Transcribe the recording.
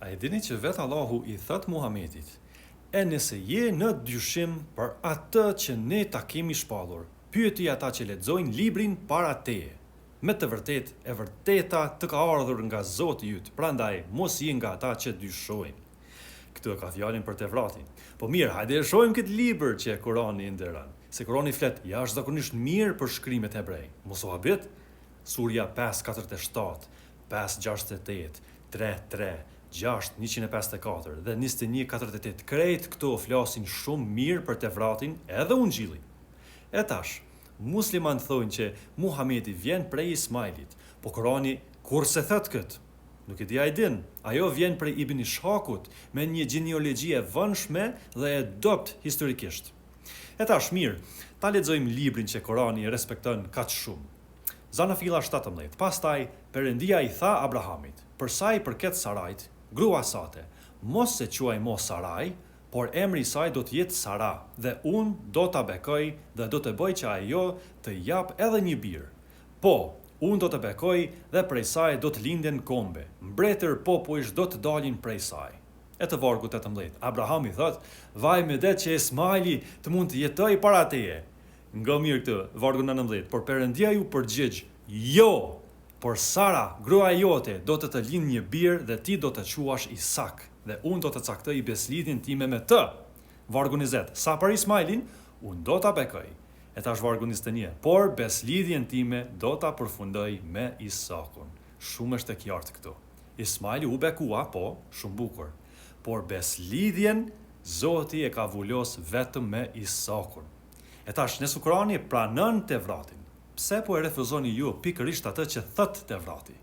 A e dini që vetë Allahu i thotë Muhammedit, E nëse je në dyshim për atë që ne ta kemi shpallur, pyeti ata që lexojnë librin para teje. Me të vërtetë, e vërteta të ka ardhur nga Zoti yt, prandaj mos ji nga ata që dyshojnë. Këtu e ka fjalën për Tevratin. Po mirë, hajde e shohim këtë libër që Kurani e nderon. Se Kurani flet jashtëzakonisht mirë për shkrimet hebrej. Mos u habit? Surja 5, 47, 5, 68, 3, 3, 6, 154 dhe 21, 48 krejt këto flasin shumë mirë për Tevratin edhe Ungjillin. E tash, muslimanët thonë që Muhamedi vjen prej Ismailit, po Kurani kurrë s'e thotë këtë. Nuk e di a e din, ajo vjen prej Ibn Ishakut, me një gjenealogji e vonshme dhe e dobët historikisht. E tash, mirë, ta lexojmë librin që Kurani e respekton kaq shumë. Zanafilla 17, Pastaj, Perëndia i tha Abrahamit, Për sa i përket Sarajt, gruas sate, mos e quaj mo Saraj, por emri i saj do të jetë Sara, dhe unë do ta bekoj dhe do të bëj që ajo të japë edhe një bir. Po, unë do të bekoj dhe prej saj do të lindin kombe, mbretër popujsh do të dalin prej saj. E te vargu 18, Abrahami thotë, Vaj medet që Ismaili të mund të jetojë para teje. Ngo mirë këtë, vargu 19, por Perëndia iu përgjigj, Jo! Por Sara, gruaja jote, do të të lindë një bir dhe ti do ta quash Isak, dhe unë do të caktoj besëlidhjen time me të. Vargu 20, Sa për Ismailin, unë do ta bekoj. E tash vargu 21, por besëlidhjen time do ta përfundoj me Isakun. Shumë është e qartë këtu. Ismaili u bekua, po, shumë bukur. Por besëlidhjen Zoti e ka vulos vetëm me Isakun. E tash, nëse Kurani pranon Tevratin, pse po e refuzoni ju pikërisht atë që thotë Tevrati?